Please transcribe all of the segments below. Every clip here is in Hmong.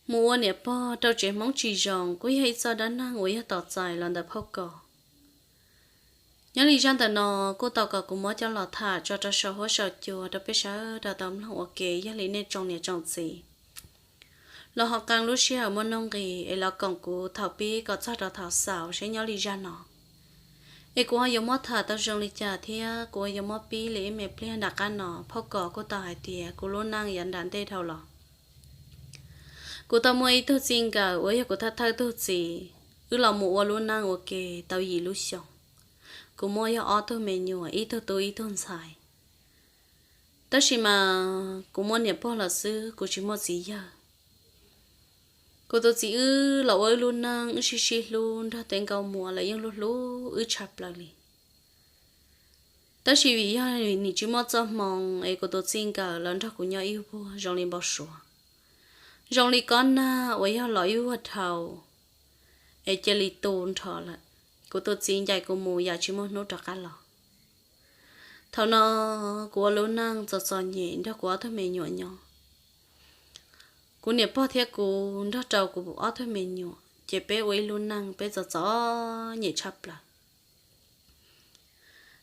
Mus ua niam pog rau tsev Hmoob tsis zoo kuj yog ib txoj dab neeg uas yog tos txais los ntawm phauj Kos. Nyob li zaj ntawm no kuj tau kom kuv muab coj los tham tso rau saum huab saum cua rau peb sawv daws tau mloog ua ke. Yog li nej tsoom niam tsoom txiv los ho qee lub sij hawm muaj nuj nqis es los koom kuv thaum pib kom txog rau thaum xaus seb nyob li zaj no es kuv ho yuav muab tham tau zoo li cas thiab kuv ho yuav muab pib li ib me pliag nram qab no. Phauj Kos kuj tau hais tias kuv lub neej yav nram ntej dhau los kuv tau muaj ib tug txij nkawm uas yog kuv thawj thawj tug txiv, wb los mus ua lub neej ua ke tau yim lub xyoos. Kuv muaj yog ob tug me nyuam, ib tug tub ib tug ntxhais. Tab sis mas kuv muaj niam pog lawm xwb, kuv tsis muaj txiv yawg. Kuv tus txiv wb los ua wb lub neej wb sib sib hlub nrog tej nkauj muam lawv yeej hlub hlub wb tshaj plaws li. Tab sis vim yog nim tsis muaj txoj hmoo es kuv tus txij nkawm lawv nrog kuv nyob ib vuag zoo li npau suav, zoo li kob nag uas yog los ib vuag dhau es cia li tu nrho lawm. Kuv tus txiv ncaim kuv mus yam tsis muaj hnub rov qab los. Thaum no kuv ua lub neej txom txom nyem nrog kuv ob tug me nyuam nyob. Kuv niam pog thiab kuv nrog rau kuv ob tug me nyuam ces peb ua ib lub neej peb txom txom nyem tshaj plaws.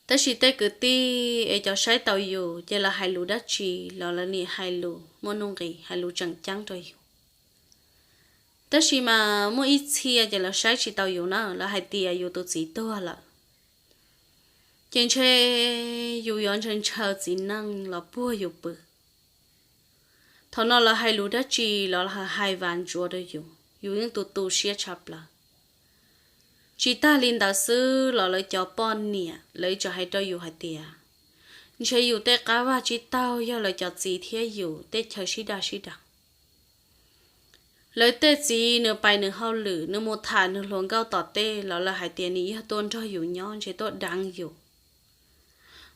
Tab sis tej kwv tij es cov saib taus yus ces lawv hais lus dab tsi los lawv nim hais lus muaj nuj nqis, hais lus tseem ceeb rau yus. Tab sis mas muaj ib txhia ces lawv saib tsis taus yus na, lawv hais tias yus tus txiv tuag lawm ces ntshe yus yuav ntshaw ntshaw txiv neej los puag yus pw. Thaum no lawv hais lus dab tsi los lawv hais vas ntsuav rau yus, yus yeej tu tu siab tshaj plaws. Tsis tag li ntawd xwb los lawv cov poj niam lawv tseem hais rau yus hais tias ntshe yus tej qab vaj tsib taug yog lawv cov txiv thiab yus tej chaw sib dag sib dag. Lawv tej txiv nws pais nws hauj lwm, nws mus tham nws hluas nkauj tom tej los lawv hais tias nws yog tuaj nrog yus nyob ntshe tuaj deev yus.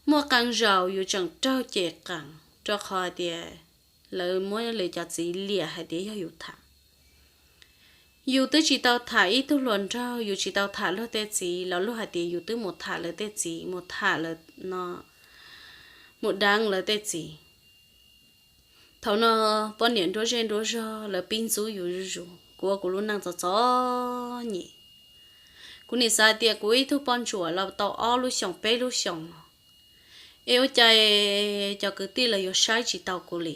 Muaj qee zaus yus tseem raug cem qees rau qhov hais tias lawv muab lawv cov txiv liam hais tias yog yus tham. Yus twb tsis tau tham ib tug hluas nraug, yus tsis tau tham luag tej txiv los luag hais tias yus twb mus tham lawv tej txiv, mus tham lawv no, mus deev lawv tej txiv. Thaum no poj niam nruab zej nruab zog lawv pib ntxub yus zuj zus, kuv ua kuv lub neej txom txom nyem. Kuv nim xav tias kuv ib tug poj ntsuam los tau ob lub xyoos peb lub xyoos no es ua cas cov kwv tij los yuav saib tsis taus kuv li.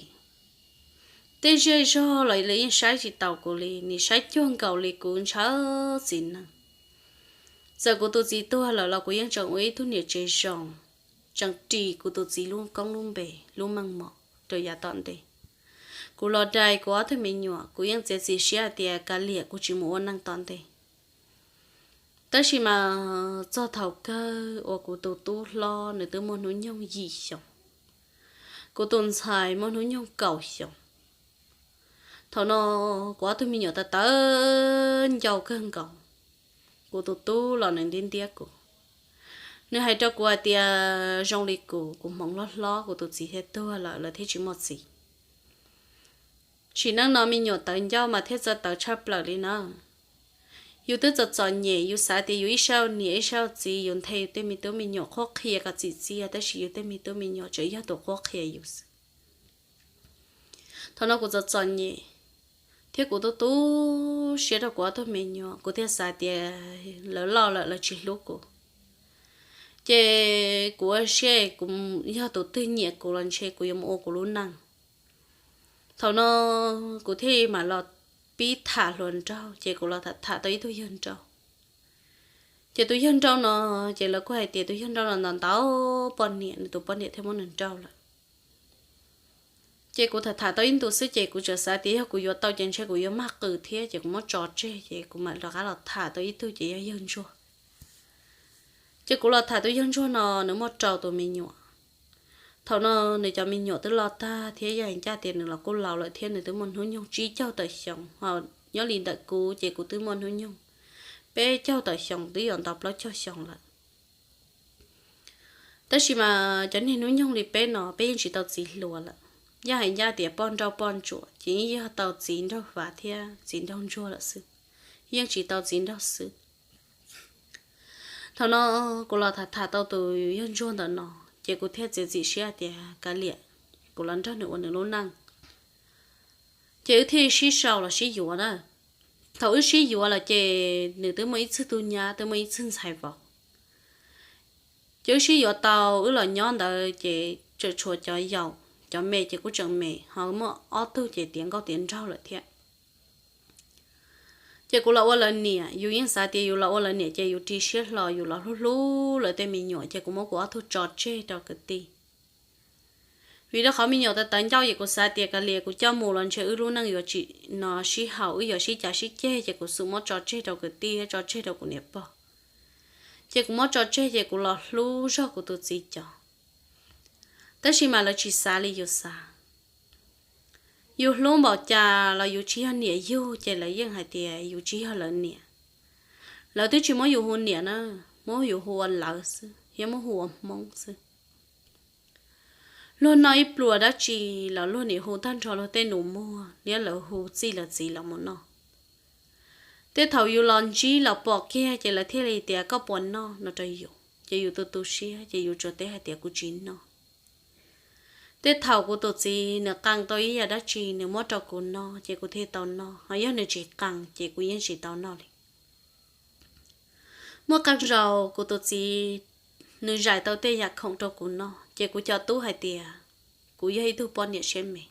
Tej zej zog los lawv yeej saib tsis taus kuv li, nim saib cuag nkaus li kuv ntshaw txiv neej. Txawm kuv tus txiv tuag lawm los kuv yeej tseem ua ib tug niam tsev zoo, tseem ris kuv tus txiv lub koob lub npe lub meej mom rau yav tom ntej. Kuv los dai kuv ob tug me nyuam, kuv yeej txiav txim siab hais tias kav liam kuv tsis mus ua neej tom ntej. Tab sis mas txog thaum kawg uas kuv tus tub hlob nws twb muaj hnub nyoog yim xyoo, kuv tus ntxhais muaj hnub nyoog kaum xyoo. Thaum no kuv ob tug me nyuam tawv tawv ncau kawg nkaus. Kuv tus tub los nws ntiab ntiab kuv, nws hais rau kuv hais tias zoo li kuv, kuv hmoov hlob hlob kuv tus txiv thiaj tuag lawm lawv thiaj tsis muaj txiv. Sim neej no me nyuam tawv ncauj mas thiaj txawj tawv tshaj plaws li na. Yus twb txom txom nyem, yus xav tias yus ib sab niam ib sab txiv, yus nthe yus tej me tub me nyuam qhuab qhia kom txim txiaj, tab sis yus tej me tub me nyuam tseem yog tus qhuab qhia yus xwb. Thaum no kuv txom txom nyem thiab kuv tu tu siab rau kuv ob tug me nyuam, kuv thiaj xav tias lawv loj lawm lawv tsis hlub kuv, ces kuv ua siab kuv yog tus twg nyiam kuv los ntshe kuv yuav mus ua kuv lub neej. Thaum no kuv thiaj mam los pib tham hluas nraug, ces kuv los tham tham tau ib tug yawg nraug. Ces tus yawg nraug no, ces lawv kuj hais tias tus yawg nraug no ntau ntau poj niam, nws tus poj niam thiaj muab nws nrauj lawm. Ces kuv tham tham tau ib ntus xwb ces kuv tseem xav tias yog kuv yuav tau ces ntshe kuv yuav mag qws thiab, ces kuv muab tso tseg, ces kuv mam rov qab los tham tau ib tug ces yog yawg ntsuag. Ces kuv los tham tus yawg ntsuag no, nws muaj rau tus me nyuam. Thaum no nws cov me nyuam twb loj tag thiab, yog hais ncaj tias nws los kuj laus lawm thiab, nws twb muaj hnub nyoog tsib caug tawm xyoo, ho nyob li ntawm kuv ces kuv twb muaj hnub nyoog peb caug tawm xyoo, twb yuav nto plaub caug xyoo lawm. Tab sis mas cov niag hnub nyoog li peb no peb yeej tsis tau txiv hluas lawm. Yog hais ncaj tias poj nrauj poj ntsuam ces yeej yog tau txiv nraug Fav thiab txiv nraug Ntsuag lawm xwb, yeej tsis tau txiv nraug Xwm. Thaum no kuv los tham tham tau tus yawg Ntsuag ntawm no, ces kuv thiaj txiav txim siab tias kav liam, kuv los nrog nws ua nws lub neej. Ces wb thiaj sib sau los sib yuav na. Thaum wb sib yuav lawm ces nws twb muaj ib txwg tub nyab, twb muaj ib txwg ntxhais vauv. Ces wb sib yuav tau, wb los nyob ntawd ces tseem tshuav cov yaus, cov me ces kuj tseem me, ho muaj ob tug ces tiav nkauj tiav nraug lawm thiab. Ces kuv los ua lawv niam, yus yeej xav tias yus los ua lawv niam ces yus ris siab hlo, yus los hlub hlub lawv tej me nyuam, ces kuv muab kuv ob tug tso tseg rau kwv tij. Vim rau qhov me nyuam tawv tawv ncauj ces kuv xav tias kav liam kuv coj mus los ntshe wb lub neej yuav tsis no sib haum, wb yuav sib cav sib ceg, ces kuv xum muab tso tseg rau kwv tij, tso tseg rau kuv niam pog. Ces kuv muab tso tseg ces kuv los hlub zog kuv tus txiv cov. Tab sis mas lawv tsis xav li yus xav. Yus hlub npaum cas los yus tsis yog niam yug ces lawv yeej hais tias yus tsis yog lawv niam. Lawv twb tsis muab yus hu niam na, muab yus hu ua lawv xwb, thiab muab hu ua Hmoob xwb. Luag noj ib pluas dab tsi los luag nim hu tag nrho luag tej nus muag, thiab lawv hu txij lawv txiv los mus noj. Tej thaum yus los ntsib los pom kiag ces lawv thiaj li tias koj puas noj no rau yus, ces yus tu tu siab ces yus tsuas teb hais tias kuv tsis noj. Tej thaum kuv tus txiv nws qee tau ib yam dab tsi nws muab rau kuv noj ces kuv thiaj tau noj, ho yog nws tsis qee ces kuv yeej tsis tau noj li. Muaj qee zaus kuv tus txiv nws zais tau tej yam khoom rau kuv noj ces kuv cov tub hais tias kuv yog ib tug poj niam siab me,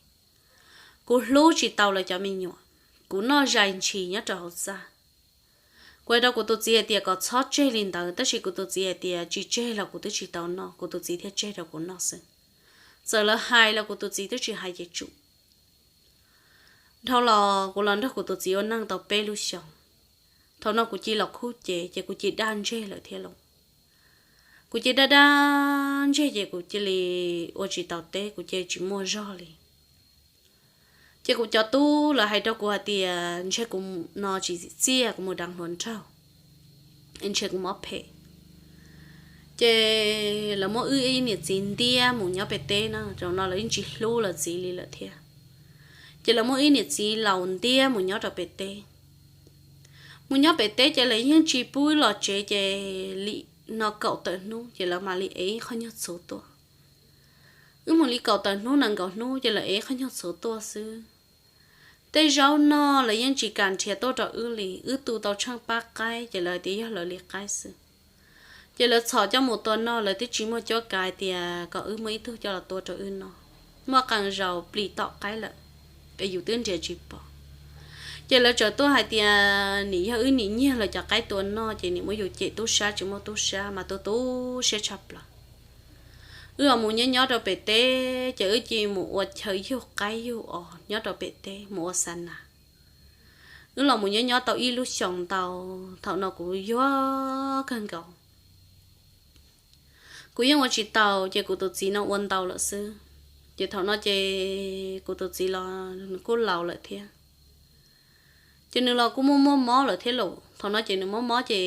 kuv hlub tsis tau lawv cov me nyuam, kuv noj zais ntshis nyob rau hauv txaj. Kuv hais rau kuv tus txiv hais tias kom txhob tseg li ntawd, tab sis kuv tus txiv hais tias tsis tseg los kuv twb tsis tau noj, kuv tus txiv thiaj tseg rau kuv noj xwb. Txawm lawv hais los kuv tus txiv twb tsis hais ces tsum. Dhau los kuv los nrog kuv tus txiv ua neej tau peb lub xyoos. Thaum no kuv cia li los khub cev ces kuv cia li daj ntseg lawm thiab lauj. Kuv cia li daj daj ntseg ces kuv cia li ua tsis tau teb, kuv cia li tsis muaj zog li. Ces kuv cov tub lawv hais rau kuv hais tias ntshe kuv no tsis txiaj, kuv mus deev hluas nraug, ntshe kuv mob phem. Ces lawv muab wb ib niam txiv ntiab mus nyob pem teb na, zaum no lawv yeej tsis hlub lawv txiv li lawm thiab. Ces lawv muab wb niam txiv laus ntiab mus nyob rau pem teb. Mus nyob pem teb ces lawv yeej tsis pub wb los tsev, ces li no kaum tawm hnub ces lawv mam li ev ib qho nyuag txhuv tuaj. Wb mus li kaum tawm hnub nees nkaum hnub ces lawv ev ib qho nyuag txhuv tuaj xwb. Tej zaub noj lawv yeej tsis kam nrhiav tuaj rau wb li, wb tu tau tsheej pab qaib ces lawv tias yog lawv li qaib xwb. Ces lawv txhom coj mus tua noj, lawv twb tsis muaj cuab kav hais tias kom wb muaj ib tug coj los tua rau wb noj. Muaj qee zaus plis tom qaib lawm, es yus twb nrhiav tsis pom. Ces lawv txawm tuaj hais tias nim yog wb nim nyiag lawv cov qaib tua noj ces nim muab yus cem tub sab tsis muaj tub sab mas tu tu siab tshaj plaws. Wb los mus nyob nyob rau pem teb ces wb cia li mus ua chaw yug qaib yug os nyob rau pem teb mus ua xa nas. Wb los mus nyob nyob tau ib lub xyoos ntau, thaum no kuv yuag kawg nkaus. Kuv yeej ua tsis taus ces kuv tus txiv no ua ntau lawm xwb. Ces thaum no ces kuv tus txiv los nws kuj laus lawm thiab. Ces nws los kuj muaj muaj mob lawm thiab lauj. Thaum no ces nws mob mob ces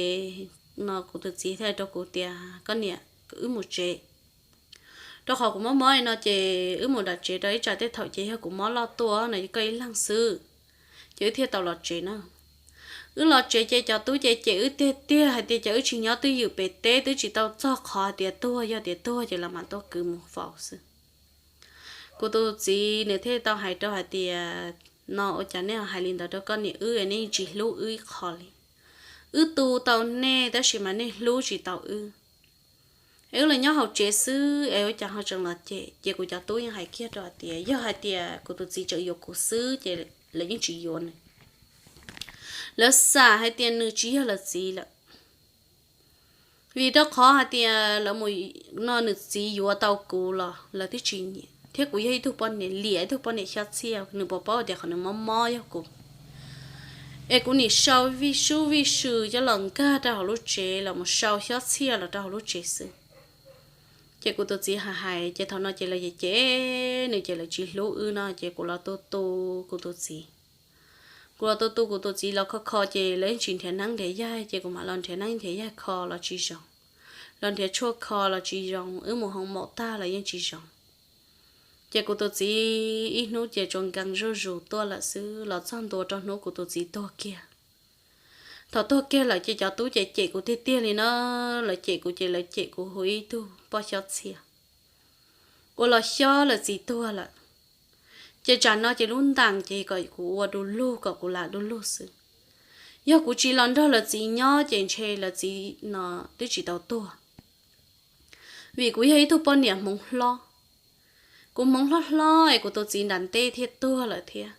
no kuv tus txiv thiaj hais rau kuv tias koj niam, wb mus tsev. Rau qhov kuv mob mob li no ces wb mus nram tsev rau ib tsam tej thaum ces yog kuv mob loj tuaj no koj ib leeg xwb, ces wb thiaj tau los tsev na. Wb los tsev ces cov tub ces cem wb tiag tiag hais tias cas wb tsis nyob twj ywm pem teb, twb tsis tau txog qhov hais tias tuag, yog tias tuag ces lawv mam tuaj kwv mus faus xwb. Kuv tus txiv nws thiaj tau hais rau hais tias no ua cas nej hais li ntawd rau koj niam wb, nej yeej tsis hlub wb ib qho li. Wb tu tau nej tab sis mas nej hlub tsis tau wb. Es wb los nyob hauv tsev xwb es ua cas ho tseem los cem? Ces kuv cov tub yeej hais kiag rau hais tias yog hais tias kuv tus txiv tseem yuav kuv xwb ces lawv yeej tsis yuav nws. Lawv xam hais tias nws tsis yog lawv txiv lawm. Vim rau qhov hais tias lawv mus no nws txiv yuav tau kuv los lawv twb tsis nyiam, thiab kuv yog ib tug poj niam liam, ib tug poj niam xyob txhiaj, nws puas paub tias qhov nws mob mob yog kuv. Es kuv nim sau vij sub vij sw coj los nkag rau hauv lub tsev, los mus sau xyob txhiaj los rau hauv lub tsev xwb. Ces kuv tus txiv hais hais ces thaum no ces lawv cem cem nws ces lawv tsis hlub wb no ces kuv los tu tu kuv tus txiv. Kuv los tu tu kuv tus txiv los kho kho ces lawv yeej tsis nrhiav neeb nrhiav yaig ces kuv mam los nrhiav neeb nrhiav yaig kho los tsis zoo. Los nrhiav tshuaj kho los tsis zoo, wb mus hoo maum tag los yeej tsis zoo. Ces kuv tus txiv ib hnub ces tsuas nkees zuj zus tuaj lawm xwb, los txog ntua rau hnub kuv tus txiv tuag kiag. Thaum tuag kiag lawm ces cov tub ces cem kuv tiag tiag li na, lawv cem kuv ces lawv cem kuv hu ib tug poj xyob txhiaj. Ua los xyob lawv txiv tuag lawm, Ces tsam no ces lub ntees ces kom kuv ua du lug kom kuv lam du lug xwb. Yog kuv tsis los nrog lawv txiv nyob ces ntshe lawv txiv no twb tsis tau tuag, vim kuv yog ib tug poj niam hmoov hlob. Kuv hmoov hlob hlob es kuv tus txiv nram ntej thiaj tuag lawm thiab.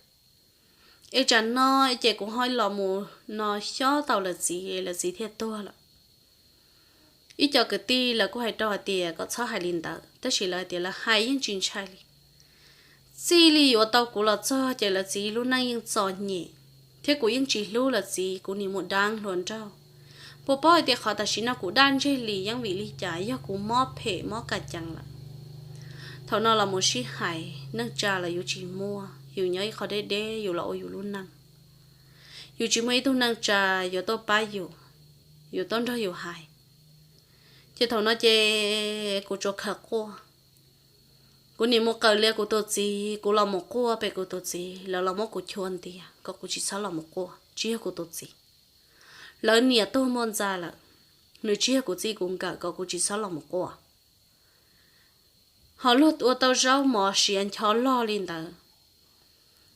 Es tsam no ces kuv ho los mus no xyob tau lawv txiv, lawv txiv thiaj tuag lawm. Ib co kwv tij lawv kuj hais rau hais tias kom txhob hais li ntawd, tab sis lawv hais tias lawv hais yeej tsis ntshai li. Txij li yuav tau kuv los txog ces lawv txiv lub neej yeej txom nyem, thiab kuv yeej tsis hlub lawv txiv, kuv nim mus dab hluas nraug. Puas paub hais tias qhov tam sim no kuv daj ntseg li yeej vim li cas? Yog kuv mob phem mob ka cees lawm. Thaum no los mus sib hais, neej tsa los yus tsis muaj, yus nyob ib qho deb deb yus los ua yus lub neej. Yus tsis muaj ib tug neej tsa yuav tuaj pab yus, yuav tuaj nrog yus hais. Ces thaum no ces kuv tsuas khaws quaj. Kuv nim mus qawm lias kuv tus txiv, kuv los mus quaj pem kuv tus txiv, lawv los muab kuv chua ntiag kom kuv tsis txhob los mus quaj, tsis yog kuv tus txiv. Lawv niam tuag muaj ntxa lawm, nws tsis yog kuv txij kuv nkawm kom kuv tsis txhob los mus quaj. Ho luag ua tau zaub mov siav ncho loj li ntawd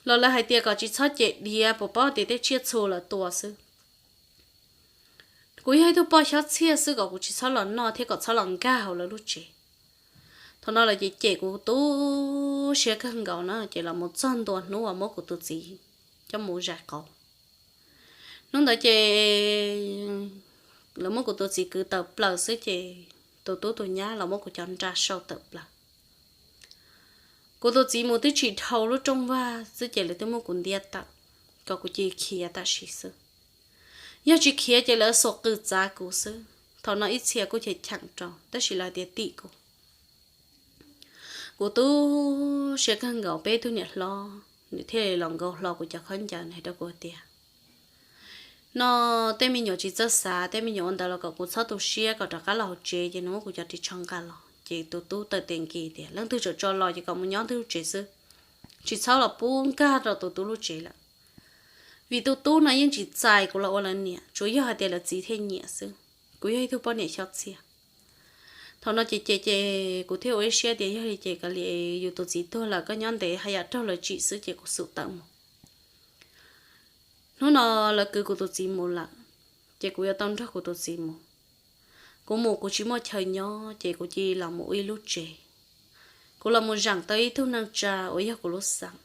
los lawv hais tias kom tsis txhob cem diav, puas paub tias tej tsiaj txhu lawv tua xwb. Kuv yog ib tug poj xyob txhiaj xwb kom kuv tsis txhob los noj thiab kom txhob los nkag hauv lawv lub tsev. Thaum no lawv ces cem kuv tu siab kawg nkaus na, ces los mus txog ntua hnub uas muab kuv tus txiv coj mus zais qau. Hnub ntawd ces lawv muab kuv tus txiv kwv tawm plaws xwb ces tus tub tus nyab los muab kuv cov nra sau tawm plaws. Kuv tus txiv mus twb tsis dhau lub rooj vag xwb ces lawv twb muab kuv ntiab tawm, kom kuv cia li khiav tam sim xwb. Yog tsis khiav ces lawv xuas qws txav kuv xwb. Thaum no ib txhia kuj cheem cheem rau tab sis lawv tias tim kuv. Kuv tu siab kawg nkaus, peb tug niam hlob nws thiaj li los nkaus hlo kuv cov khaub ncaws, nws hais rau kuv tias, no tej me nyuam tsis txawj xav, tej me nyuam ua ntawd los kom kuv txhob tu siab, kom rov qab los hauv tsev ces nws muab kuv cov ris tsho nqa los. Ces tus tub taw tes nki tias leej twg tso los ces kom mus nyob twg lub tsev xwb, tsis txhob los pub nkag rau tus tub lub tsev lawm. Vim tus tub no yeej tsis txais kuv los ua lawv niam, tsuas yog hais tias lawv txiv thiaj nyiam xwb. Kuv yog ib tug poj niam xyob txhiaj. Thaum no ces ces ces kuv thiaj ua ib siab tias yog li ces kav liam, yus tus txiv tuag lawm koj nyob ntev haj yam raug lawv tsim xwb ces kuv xum tawm mus. Hnub no lawv kwv kuv tus txiv mus lawm, ces kuv yuav tau nrog kuv tus txiv mus. Kuv mus kuv tsis muaj chaw nyob ces kuv cia li los mus ua ib lub tsev. Kuv los mus zeem tau ib tug neej tsa uas yog kuv lub xeem,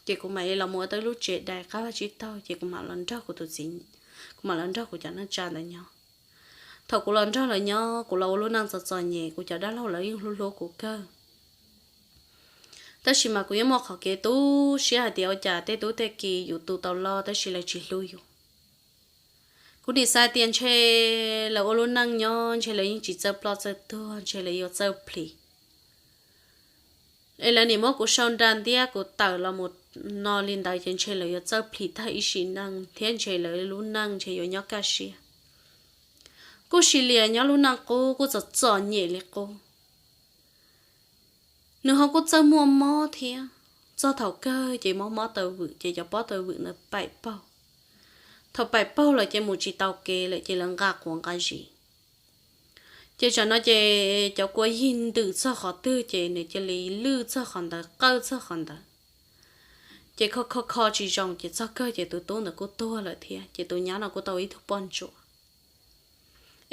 ces kuv mam li los mus ua tau ib lub tsev dais qab vaj tsib taug ces kuv mam los nrog kuv tus txiv, kuv mam los nrog kuv cov neej tsa ntawd nyob. Thaum kuv los nrog lawv nyob, kuv los ua lub neej txom txom nyem, kuv cov dab laug lawv yeej hlub hlub kuv kawg. Tab sis mas kuv yeej muaj qhov kev tu siab hais tias ua cas tej tub tej ki yus tu tau loj tab sis lawv tsis hlub yus. Kuv nim xav tias ntshe lawv ua lub neej nyob ntshe lawv yeej tsis txawj ploj txawj tuag, ntshe lawv yuav txawj plhis. Es lawv nim muab kuv sau nra ntiab kuv tawm los mus no li ntawd ces ntshe lawv yuav txawj plhis tag ib sim neej thiab ntshe lawv lub neej ntshe yuav nyob kaj siab. Kuj sis lias nyob lub neej qub kuj txom txom nyem li qub. Nws ho kuj txawj muaj mob thiab. Txog thaum kawg ces mob mob taw vwm ces cov pob taw vwm ntawd paim paug. Thaum paim paug lawm ces mus tsis tau kev lawm ces lawv nqa quav nqa zis. Ces tsam no ces cov kua yig ntws txog qhov twg ces nws cia li lwj txog qhov ntawd, qawj txog qhov ntawd. Ces kho kho kho tsis zoo ces txog kawg ces tus tub ntawd kuj tuag lawm thiab ces tus nyab no kuj tau ib tug poj ntsuam.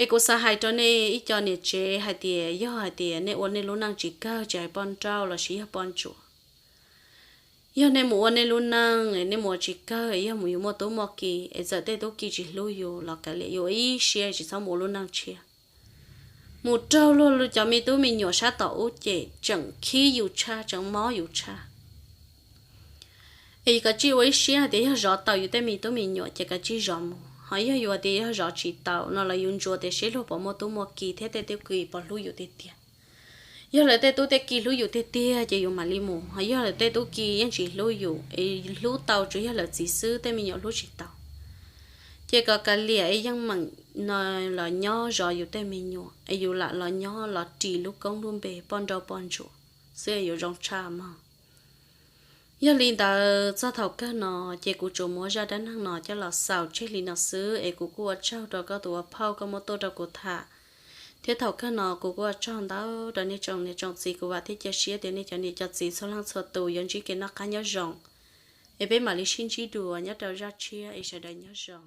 Es kuv xav hais rau nej ib co niam tsev hais tias yog hais tias nej ua nej lub neej tsis kawg, tsis hais poj nrauj lossis yog poj ntsuam, yog nej mus ua nej lub neej nej mus ua tsis kawg, yog mus yus muaj tub muaj ki es txawm tej tub ki tsis hlub yus los kav liam, yus ua ib siab tsis txhob mus ua lub neej tshiab. Mus raug luag cov me tub me nyuam sab tom ub ces tseem khib yus tshaj, tseem mob yus tshaj. Es kav tsij ua ib siab hais tias yog zov tau yus tej me tub me nyuam ces kav tsij zov mus, ho yog yus tias yog zov tsis tau no los yus ntsuas tias seb luag puas muaj tub muaj ki thiab tej tub ki puas hlub yus tiag tiag. Yog lawv tej tub tej ki hlub yus tiag tiag ces yus mam li mus, ho yog lawv tej tub ki yeej tsis hlub yus es hlub tau tsuas yog lawv txiv xwb, tej me nyuam hlub tsis tau, ces kom kav liam es yeej meem no los nyob zov yus tej me nyuam es yus lam los nyob los ris lub koob lub npe poj nrauj poj ntsuam xwb yuav zoo tshaj mog. Yog li ntawd txog thaum kawg no ces kuv tsuas muab zaj dab neeg no coj los xaus tseg li no xwb es kuv kuj ua tsaug rau koj tus ua phauj koj muab tuaj rau kuv tham. Thiab thaum kawg no kuv kuj ua tsaug ntau rau nej tsoom niam tsoom txiv, kuv vam thiab cia siab tias nej cov niam cov txiv txhua leej txhua tus yuav ntsib kev noj qab nyob zoo, es peb mam li sib ntsib dua nyob rau zaj tshiab es sawv daws nyob zoo.